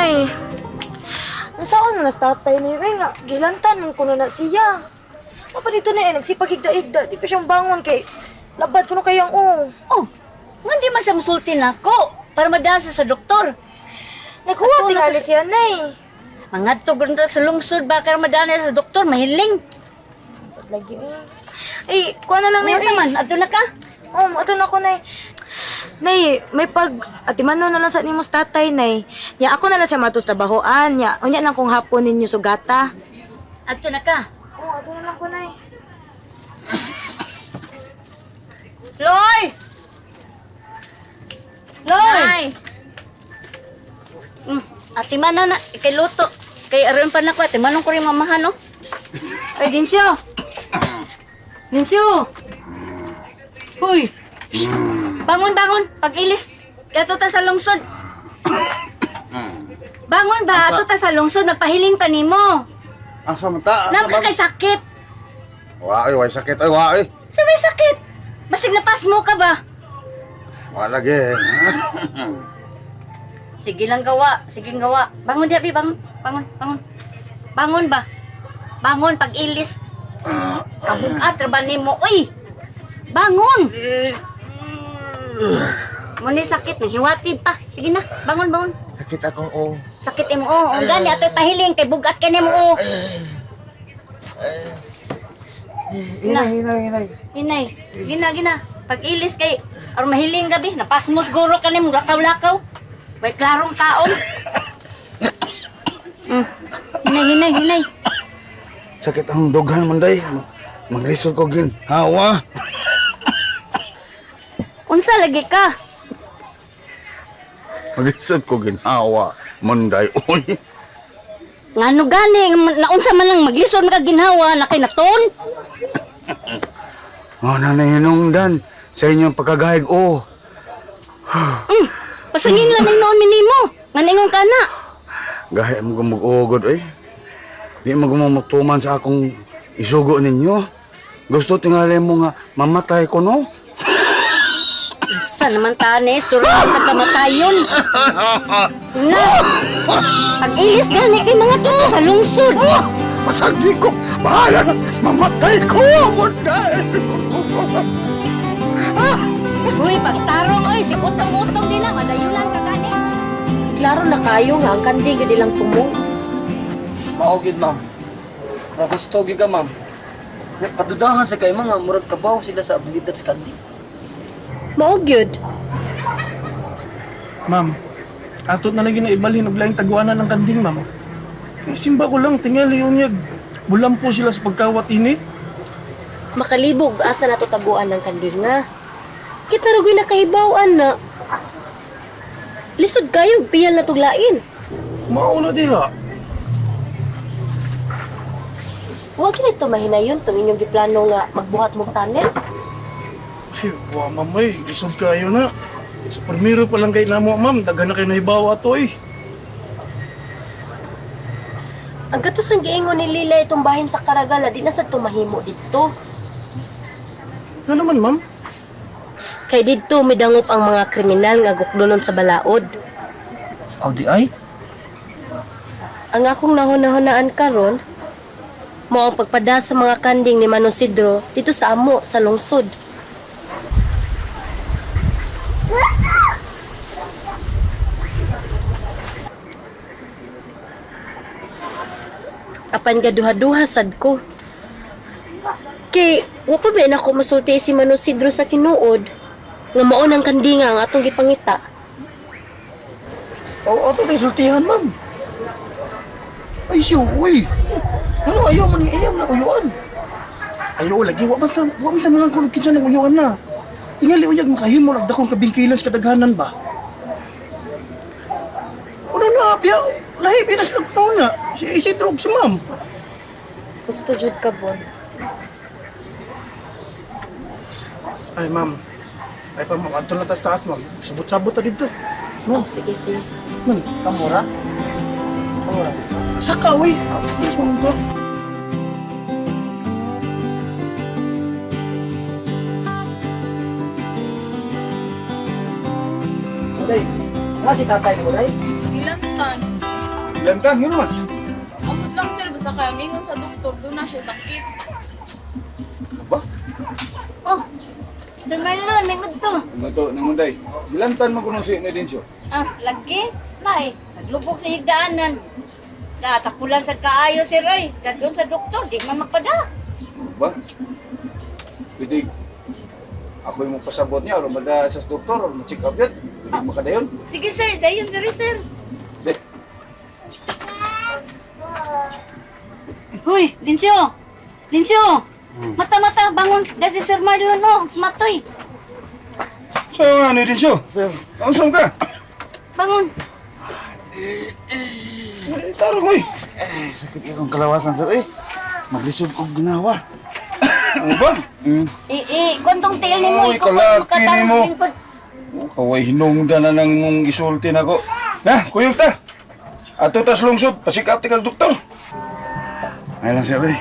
Nay, unsaon man nas tatay ni eh, nga gilantan man kuno na siya. Wa pa dito na eh, nagsipag-higda-higda, di pa siyang bangon kay labad kuno kayang oh. Oh, nga di man sa musulti nako para madasa sa doktor. Naghuwat Ato na tingali siya, Nay. Mangadto gud ta sa lungsod ba para madana sa doktor, mahiling. Sad lagi eh. Ay, kuha na lang na Unsa man, adto na ka? Oh, ato na ko, Nay. Nay, may pag atimano na lang sa nimo sa tatay, Nay. Nya ako na lang siya matos trabahoan, nya unya lang kung hapon ninyo sugata. Adto na ka. Oh, ato na lang ko, Nay. Loy! Loy! Nay! Ate man na, kay luto. Kay aron pa nako, ate manong ko rin mamahan, no? Ay, Dinsyo! Dinsyo! Huy! Shh! Bangon, bangon! Pag-ilis! Kato ta sa lungsod! Bangon ba? Ato ta sa lungsod, magpahiling pa nimo. Asa man ta? Nam ka kay sakit. Wa ay, way sakit ay, wa ay. Sa may sakit. Basig napas mo ka ba? Wa lagi. Sige lang gawa, sige gawa. Bangon diya, bi, bangon, bangon, bangon. Bangon ba? Bangon pag ilis. Kabugat ra ba nimo? Uy! Bangon! Muna sakit nang hiwatid pa. Sige na, bangon, bangon. Sakit akong oh. Sakit imo oh. Ang gani atoy pahiling kay bugat ka nimo oh. Hinay, hinay, hinay. Hinay, gina gina. Pag ilis kay aron mahiling gabi, napasmo siguro ka nimo lakaw-lakaw. May klarong taon. Hinay, hinay, hinay. Sakit ang dughan man day. Maglisod ko gin. Hawa. Unsa lagi ka? Maglisod ko ginhawa manday. Uy. Ngano gani, naunsa man lang maglisod ka ginhawa na kay naton. Oh, nanay hinungdan sa inyong pagkagahig oh. Pasangin lang ning noon minimo. Nga ningon ka na. Gahi mo gumugugod eh. Di mo gumumutuman sa akong isugo ninyo. Gusto tingali mo nga mamatay ko no? Unsa naman tanis, turo ka kamatayon. Na. Pag-ilis gani kay mga tuto sa lungsod. Oh! Pasagdi ko! Bahala na! Mamatay ko! Munday! Uy, pagtarong oy, si utong-utong din na madayulan ka gani. Klaro na kayo nga ang kanding gyud ilang tumo. Mao gyud, ma'am. Nga gusto gyud ka, ma'am. Nya, kadudahan sa kay mga murag kabaw sila sa abilidad sa kandi. Mao gyud. Ma'am, ato na lagi na ibalhin og laing taguanan ng kanding, ma'am. Simba ko lang, tingali unyag. Bulampo sila sa pagkawat ini. Makalibog asa nato taguan ng kanding nga. Kita ra gyud nakahibaw-an na. Lisod kayo og piyal na tuglain. Mauna diha. Wa gyud ito mahinayon tong inyong giplano nga magbuhat mong tunnel. Ay, wa ma'am, ay, lisod kayo na. Sa primero pa lang kay namo, ma'am, daghan na kayo nahibawa to eh. Ang gatos ang giingon ni Lila itong bahin sa Karagala, di na sad tumahimo didto. Ano naman, ma'am? Kay didto midangop ang mga kriminal nga gukdonon sa balaod. Aw di ay. Ang akong nahunahunaan karon mao ang pagpada sa mga kanding ni Mano Sidro dito sa amo sa lungsod. Apan gaduha-duha sad ko. Kay wa pa ba nako masulti si Mano Sidro sa tinuod nga mao nang kandinga ang atong gipangita. Oo, ato tayong sultihan, ma'am. Ay, siya, uy! Ano ayaw man ayaw na uyuan. Ayo, lagi, wa man ta mga kulog kinsa ng uyuan na. Tingali unyag makahimo nagdakong kabingkilan sa kadaghanan ba? Ano na, biya, lahi, binas lang na. Si Isidro ug si ma'am. Gusto jud ka bon. Ay, ma'am. Ay pa, ma'am, adto lang tas taas, ma'am. Sabot-sabot ta dito. Oh, sige sige. Ma'am, Kamura? Kamura. saka, uy. Yes, ma'am, to. Day, nga si tatay mo, day. Ilantan. Lantan, yun naman. Amot lang sir, basta kaya ngingon sa doktor, doon na siya sakit. Ba? Oh, Sir Marlon, may to. Ano to, nangunday. Gilantan man kuno si Nedensyo. Ah, lagi. Nay, naglubog sa higdaanan. Natapulan sa kaayo sir oy. Gadon sa doktor, di man mapada. Ba? Pwede, ako yung magpasabot niya, or mada sa doktor, or ma-check up yun. Pwede makadayon. Sige sir, dayon diri sir. De, Huy, Linsyo! Linsyo! Mata-mata, bangon. Da si Sir Marlon, oh. Sumatoy. So, ano din siya? Sir, Ang saan ka? Bangon. Eh, tarong, oy. eh, sakit akong kalawasan, sir. Eh, maglisod kong ginawa. Ano ba? Mm. Kwantong tail nimo, Uy, ikaw pa kalaki makatarong nimo. lingkod. Oh, kaway hinungda na nang mong gisulti nako. Na, kuyog ta. Ato tas lungsod, pa-check up ti kag doktor. Ay lang, sir, eh.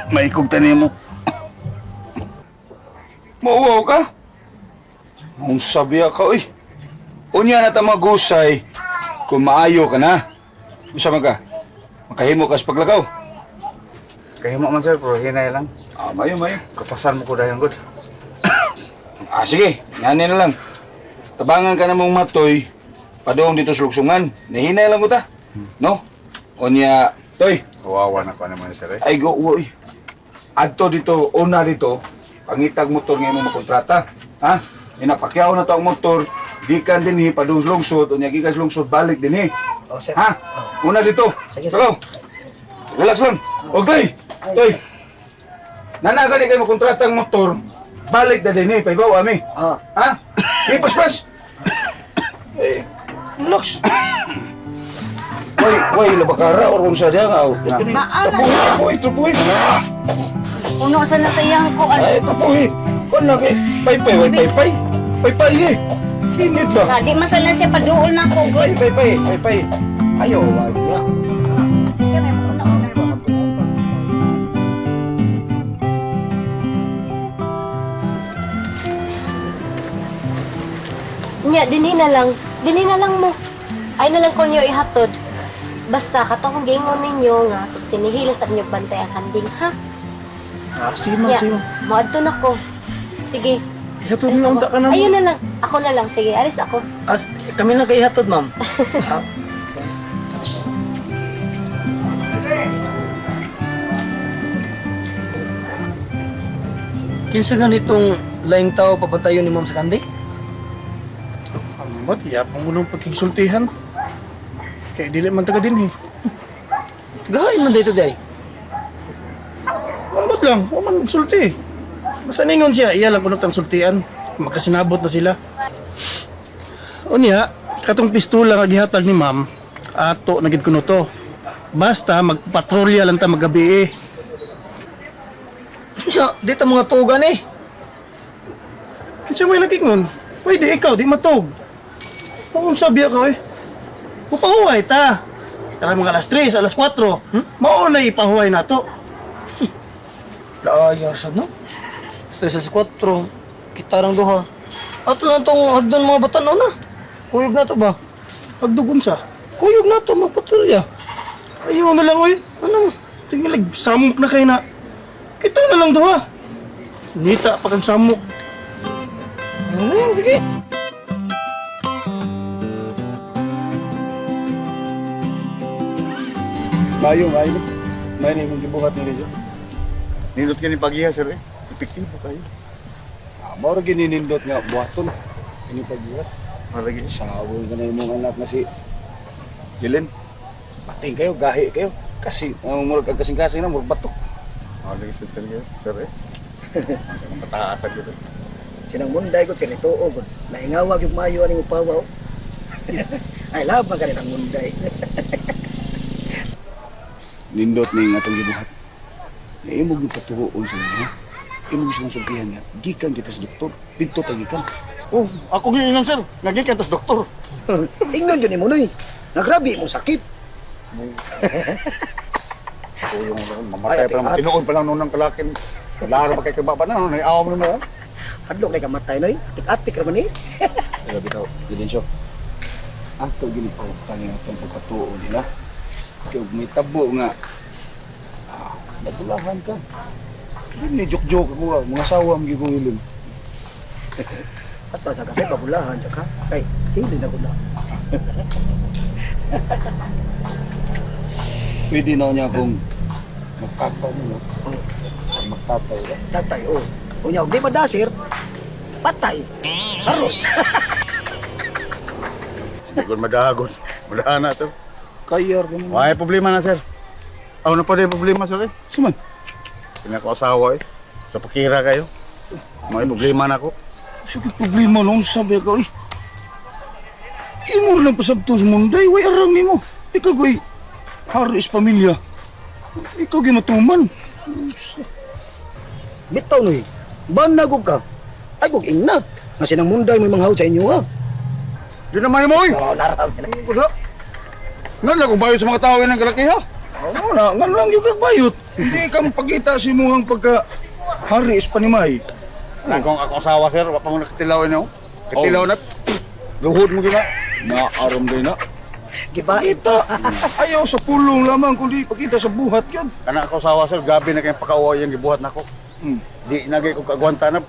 Maikog tani mo. Mauwaw ka? Ang sabi ka, oy. Unya na ta magusay kung maayo ka na. Unsa man ka? Makahimo ka sa paglakaw. Kahimo man, sir, pero hinay lang. Ah, mayo, mayo. Kutasan mo ko dayon, good. Ah, sige. Ngani na lang. Tabangan ka na mong matoy. Padong dito sa luksungan. Nahinay lang ko ta. No? Unya, toy. Kawawa na ko naman, sir, eh. Ay, go, uy. Adto dito, una dito, pangitag motor ngayon mo makontrata. Ha? Inapakyaw na to ang motor, gikan din hi, padung sa lungsod, unya gikan sa lungsod, balik din hi. Oh, sir. Ha? Una dito. Sige, sir. Salaw. Relax lang. Okay. Toy. Nana gani kayo makontrata ang motor, balik na din hi, paibaw ami. Ah. Ha? Hey, paspas. Eh, relax. Way, way, labakara or kung sa diya nga. Maana. Tapuhi, tapuhi, tapuhi. Uno sa nasa iyang ko. Ay, tapuhi. Kon na kay paypay, way paypay. Paypay eh. Init ba? Di man sa na siya paduol na ko, Pay, gud. paypay, paypay. Ayaw, ayaw. Siya may una. Nya, dinhi na lang. Dinhi na lang mo. Ay na lang ko niyo ihatod. Basta katong kong giingon ninyo nga sustinihilan sa inyong bantay ang kanding ha. Ah, sige ma'am, Nya, sige ma'am. moadto na ko. Sige. Ihatod Alis na ako. unta ka na. Ayun na lang. Ako na lang. Sige, alis ako. As, kami lang kay ihatod, ma'am. Ah, Kinsa ganitong laing tao papatayo ni ma'am sa kandi? Amot, yapong mo nung pagkigsultihan. Kaya dili man taga din eh. Gahay man dito day. Ambot lang, wa man magsulti. Basta ningon siya, iya lang kunot ang sultian. Magkasinabot na sila. Unya, katong pistola nga gihatag ni ma'am, ato na gid kuno to. Basta magpatrolya lang ta magabi eh. Siya, dito mga tugan eh. Kinsa may nagingon? Pwede ikaw, di matog. Kung sabi ako eh. Upahuway ta. Kaya mga alas 3, alas 4, mao na ipahuway na to. Laayar sad no? Stress sa 4, kita rang duha. Ato na tong hagdan mga batan na. Kuyog na to ba? Pagdugon sa. Kuyog na to magpatrolya. Ayaw na lang oy. Ano? Tingnan, samok na kayo na. Kita na lang duha. Nita pa kang samok. Ano? Sige. Mayo, mayo. Mayo na imong gibuhat ni Rizzo. Nindot ka ni pagiha, sir, eh. Epektibo kayo. Ah, mao ra gininindot nga buhaton. Ini pagbuhat. Maragi. Sawol ka na imong anak na si Jelen. Pating kayo, gahi kayo. Kasi, ang murag ang kasing-kasing na, murag batok. Maragi, sir, talaga, sir, eh. Ang mataasan dito. Sinang munday ko sila tuo gud. Naingawag yung mayo aning upawaw. Ay laban ka ang munday. Nindot ni nga atong gibuhat. Na imong gipatuoon sa inyo. Imong silang sultihan nga. Gikan kita sa doktor. Dito ta gikan. Oh, ako giingon, sir. Nagikan tas doktor. Ingnon jud nimo noy. Nagrabi imong sakit. Kuyong mamatay pa lang. Tinuod pa lang noon ng kalakin. Wala ra ba kay kababa na? Noon, ay awam na mo. Hadlok kay kamatay noy. Atik-atik ra man ni. Pero bitaw, Didensyo. Ato gini pa ni atong pagpatuo nila. Kay og may tabo nga nabulahan ka. Di ni joke-joke ako ah. Mga asawa ang gigong ilim. Basta sa kasi babulahan ka. Kay hindi na gula. Pwede na niya kung magkataw mo, no? Magkataw ka. Tatay oh. Unya og di madasir, patay. Haros. Sige ko madagon. Madahan na to. Kayar ka naman. May problema na, sir. Ako na pa rin problema, sir eh. Suman. Pinako asawa eh. Sa pakira kayo. May problema na ako. Sige problema nung sabi ka eh. Imo lang pasabto sa munday, way arang nimo. Ikaw ko'y hari is pamilya. Ikaw ginatuman. Bitaw noy. Banagog ka. Ay gug ingna. Nga sinang munday may manghawd sa inyo ha. Di na may mo eh. Oh, naraw. Wala. Nga lang kung bayo sa mga tao ng kalakiha. Oo na, nga lang yung kagbayot. Hindi ka mapakita si muhang pagka hari is panimay. Lang kung ako asawa, sir, wa pa mo nakatilaw eh, no? Katilaw na. Luhod mo gina. Naaram din na. Gibain. Pakita. Ayaw sa pulong lamang, kundi pakita sa buhat yun. Kana ako asawa, sir, gabi na kayong pakauwa yung gibuhat nako. Hmm. Di nagay ko kagwanta na.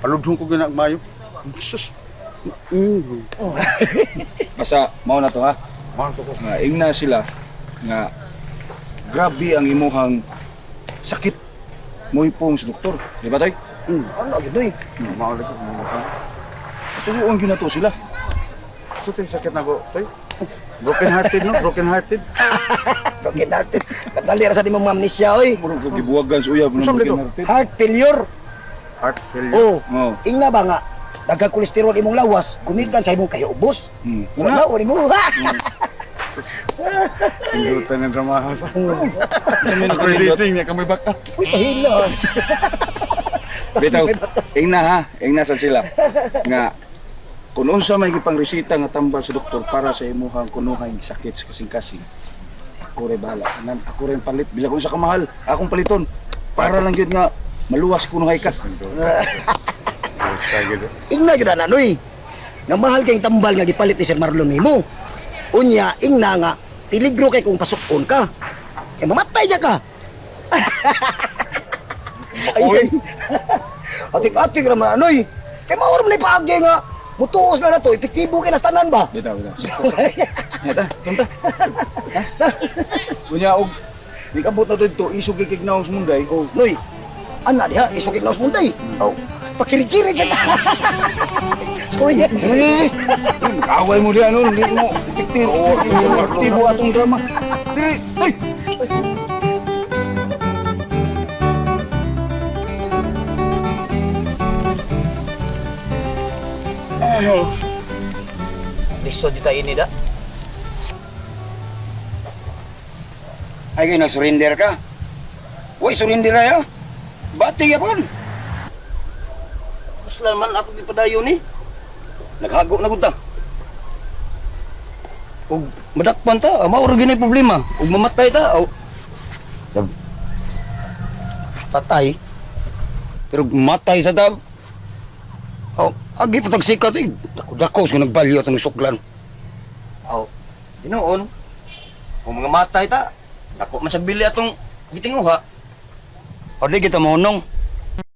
Paludhong ko gina ang mayo. Sus. Mm. Basta, mao na to ha. Mahal to ko. Nga, ingna sila nga grabe ang imuhang sakit. Mo'y pong sa doktor. Di ba, Tay? Ano gyud noy? Mahal to. Mahal to. Turuan gyud na to sila. Ito tayo sakit na ko. Tay. Broken hearted no? Broken hearted. Broken hearted. Kadali ra sa di mong amnesia oy. Murag ko gibuwagan sa uyab ng Saan broken dito? hearted. Heart failure. Heart failure. Oh. Oo. Ingna ba nga daghang kolesterol imong lawas, gumikan sa imong kahiubos. Una, Wala wala mo. Pindutan ng dramahan sa. sa may Ako nakasindot. dating niya kami baka. Uy, pahilas. Bitaw, ingna ha, ingna sa sila. Nga kung unsa may gipang resita nga tambal sa doktor para sa imuhang kunuhay sakit sa kasing-kasing. Ako rin bahala. Nan, ako rin palit. Bila kung sa kamahal, akong paliton. Para lang yun nga maluwas kunuhay ka. Ingna gyud ana noy. Nga mahal kay tambal nga gipalit ni Sir Marlon nimo. Unya ingna nga peligro kay kung pasukon ka. Kay mamatay ja ka. Ay, ay. Atik-atik ra man anoy. Kay maor man ni paagi nga mutuos na nato, epektibo kay nastanan ba? Bitaw, bitaw. Nga ta, tunta. Ha? Unya og nikabot na to dito, isog kay kignaong sa munday. Oh, noy. Ana diha isugig na munday. Oh, pakirikirig sa ta. Sorry. Eh, away mo diyan no, hindi mo epektibo. Epektibo atong drama. Diri, ay. Lisod di tayo ini da. Ay, kayo nag-surrender ka. Uy, surrender na ya. Bati ka pa. Uslan man ako gipadayon ni. Naghago na gud ta. Ug madakpan ta, mao ra gyud problema. Ug mamatay ta. Aw. Patay. Pero matay sa ta. Aw, agi pa tagsikat eh. Dako dako sa nagbalyo atong suklan. Aw. Hinuon. Kung mga matay ta, dako man sa bili atong gitinguha. Aw di kita mahunong.